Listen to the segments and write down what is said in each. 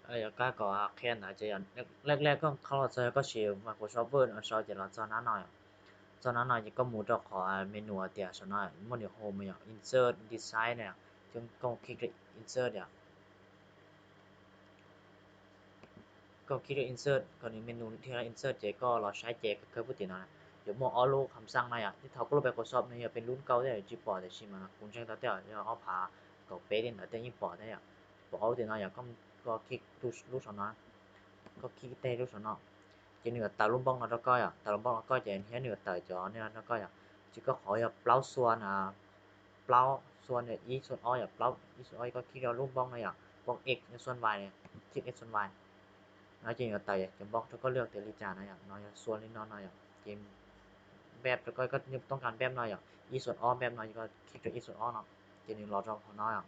Yog kab kom qhia ntawd ces yog lej lej koj qhov los txog yog koj siv Microsoft Word no sau ces los txog nab no yom. Txog nab no ces koj mus rau qhov menu tias saum no muaj nws hu yog insert design na, ces koj click rau insert yom. Koj click rau insert kom nws menu dhia rau insert ces koj los saib ces kawg pub tim no yuav muaj ob lub kham xaj no yom. Tej thaum koj lub Microsoft no yog peb lub nkauj thiab tsis pom, tiam sis mas kuv ntseeg tau tej yog ob phav kaum peb li ntawd tej yeej pom thiab yom. Pom ob lub tim no yom, koj koj click lub saum no, koj click teg lub saum no, ces nws yuav tawm lub npoo no rau koj yom. Tawm lub npoo rau koj ces thiab nws yuav tawm cov no rau koj yom. Ces koj qhov yog plaub xuas, plaub xuas ib xuas ob yom, plaub ib xuas ob, koj click rau lub npoo no yom, npoo X xuas Y, click X xuas Y no ces yuav tawm cov npoo rau koj lwaj tias li cas no yom. No yog xuas li no no yom, ces npeb rau koj, koj toob kas npeb no yom, ib xuas ob npeb no, koj click rau ib xuas ob no ces nws los rau qhov no yom.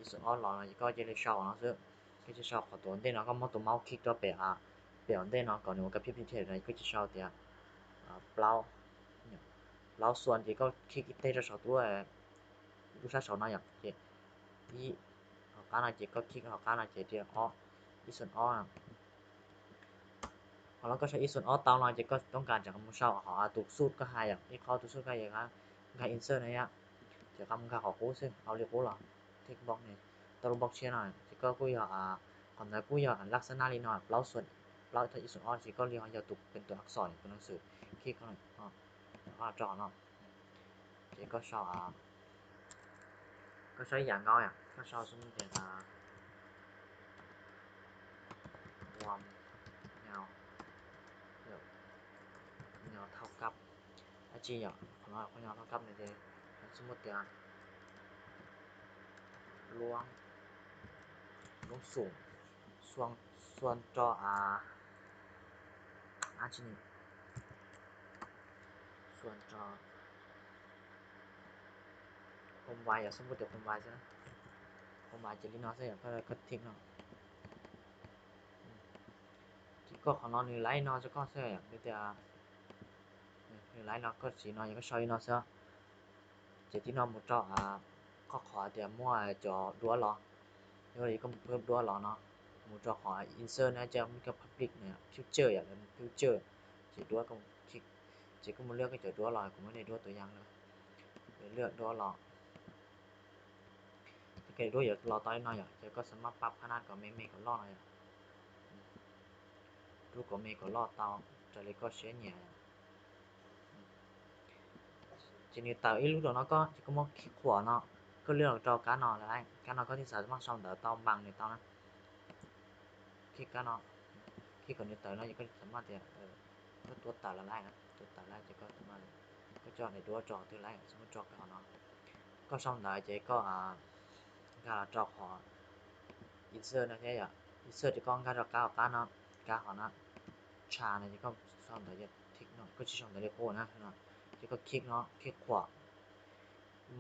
Ib xuas ob los no ces koj cia li sau no xwb, koj cia li sau qhov tus ntej no, koj muab tus mouse click rau pem, pem ntej no kom nws ua ka phib phib thiab no, koj cia li sau tias plaub, plaub xuas ces koj click ib teg rau saum tus lub sab saud no yom, ces ib, hauv qab no ces koj click hauv qab no ces tias ob, ib xuas ob no. Qhov no koj sau ib xuas ob tau no ces koj toob kas tseem mus sau qhov tus xub koj hais yom, ib qhov tus xub koj nkag insert no yom, ces koj mus nkag qhov qub xwb, au li qub los, tick box ne, tau lub box tshiab no ces koj kuj yog, qhov ntawd kuj yog lab xab nab li no, plaub xuas, plaub ib xuas ob ces koj li ho yog tus pem tus ak xom tus nas xwm, click rau no, ces koj sau, koj sau ib yam nkaus yom, koj sau xwb tias warm, qhov no thau kab, dab tsi yom, qhov no qhov no thau kab no ces xwb muab tias lub, lub xum, xuas rau, dab tsi, xuas rau home vaiv yom, xwb muab tias home vaiv xwb, home vaiv ces li no xwb yom, koj tick no. Ces koj qhov no nws laib no rau koj xwb yom, tias nws laib no koj siv no yog koj sau li no xwb. Ces tib no mus rau qhov qhov tias muaj cov duab los, yog li koj mus phwb duab los no, mus rau qhov insert no ces muaj koj public no, future yom, future, ces duab, ces koj mus lwaj koj cov duab los, kuv muab nej duab tus yam lawm, lwaj duab los. Ces duab yuav los tau li no yom, ces koj xav maj pab phab nab kom me me kom loj no yom. Rub kom me kom loj tau raws li koj siab nyiam. Ces nws tawm ib lub rau no koj ces koj muab khij qhuam no, koj lwaj los rau kab no lawm, kab no koj thiaj xav maj sau ntawv tau npas nws tau na. Khij kab no, khij kom nws tawm no ces koj xav maj tias koj tua tawm los lawm, tua tawm lawm ces koj, koj coj daim duab tso twg lawm, xav muab tso qhov no. Koj sau ntawv ces koj nkag los rau qhov insert no thiab yom, insert ces koj nkag rau kab hauv qab no, kab hauv no, tsha no ces koj sau ntawv ces tick no, koj tsis sau ntawv li qub na, ces koj khij no, khij qhuam,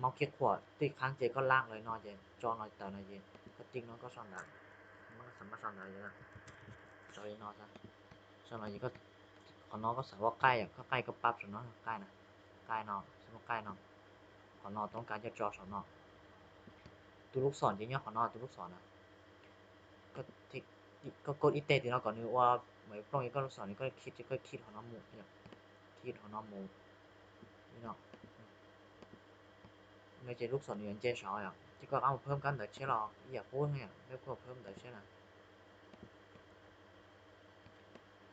maub khij qhuam tij qhaab ces koj laj los no ces tso no tawm no ces koj tick no koj sau ntawv, koj xav maj sau ntawv, sau li no, sau no ces qhov no koj xav ua qaij yom, koj qaij koj pab saum no qaij na, qaij no, xav muab qaij no, qhov no toob kas coj tso saum no. Tus lub xom ces nyob qhov no tus lub xom na. Koj kod ib teg tim no kom nws ua mam plooj, koj lub xom nws koj khij ces koj khij qhov no mus, khij qhov no mus li no. No ces lub xom nws yuav nce saud yom, ces koj rov qab mus phab kab ntawv tshiab los ib yam qub na yom, peb kuj phab ntawv tshiab na.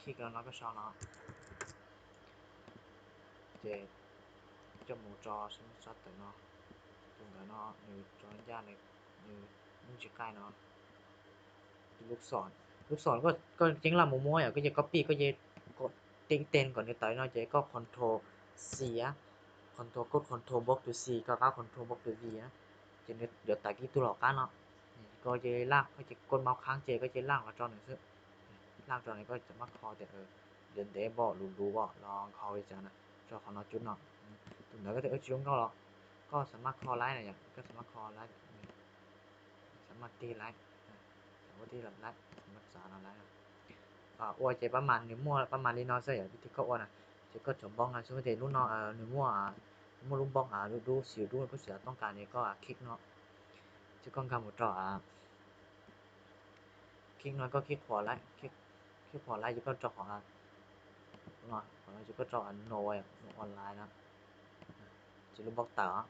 Khij no koj sau no, ces coj mus tso sab tawm no, tus ntawv no nws tso ncaj, nws yeej tsis qaij no. Tus lub xom, lub xom koj yeej laj mus muab yom, koj ces copy, koj ces tib teg kom nws tawm no ces koj control C, control, koj control box to C, koj rov qab control box to V, ces nws yuav tawm kiag tus hauv qab no. Koj ces laj, koj ces koj maub qhaab ces koj ces laj los rau nws xwb. Laj rau nws koj xav maj kho tias ntev ntev npaum, luv luv npaum los nkhaus li cas na, rau qhov no cub no. Tus ntawd koj tias wb tsis zoo nkauj los koj xav maj kho laib na yom, koj xav maj kho laib, xav maj tig laib, xav ua tig laib, xav maj txav no laib. Ua ces pab mas nws muaj pab mas li no xwb yom, vim tias koj ua na, ces koj cov npoo no xwb tias lub no nws muaj, muaj lub npoo dub dub xim dub, koj xav toob kas nws koj khij no, ces koj nkag mus rau, Khij no koj khij qhuas lawm, khij qhuas lawm ces koj rau qhov no, ces koj rau qhov no, no online no, ces lub npaub tawm,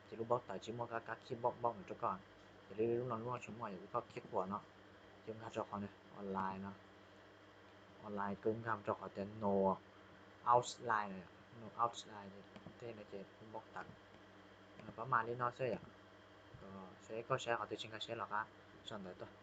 ces lub npaub tawm tsis muaj kab kab khij npaub npaub mus rau koj. Ces li lub no lub no tsis muaj, ces koj khij qhuas no, ces nkag rau qhov online no, online koj nkag rau qhov tias no outline, no outline tej no ces lub npaub tawm. Pab mam li no xwb yom, seb koj saib qhov twg tsis nkag siab los qab sau ntawv tuaj.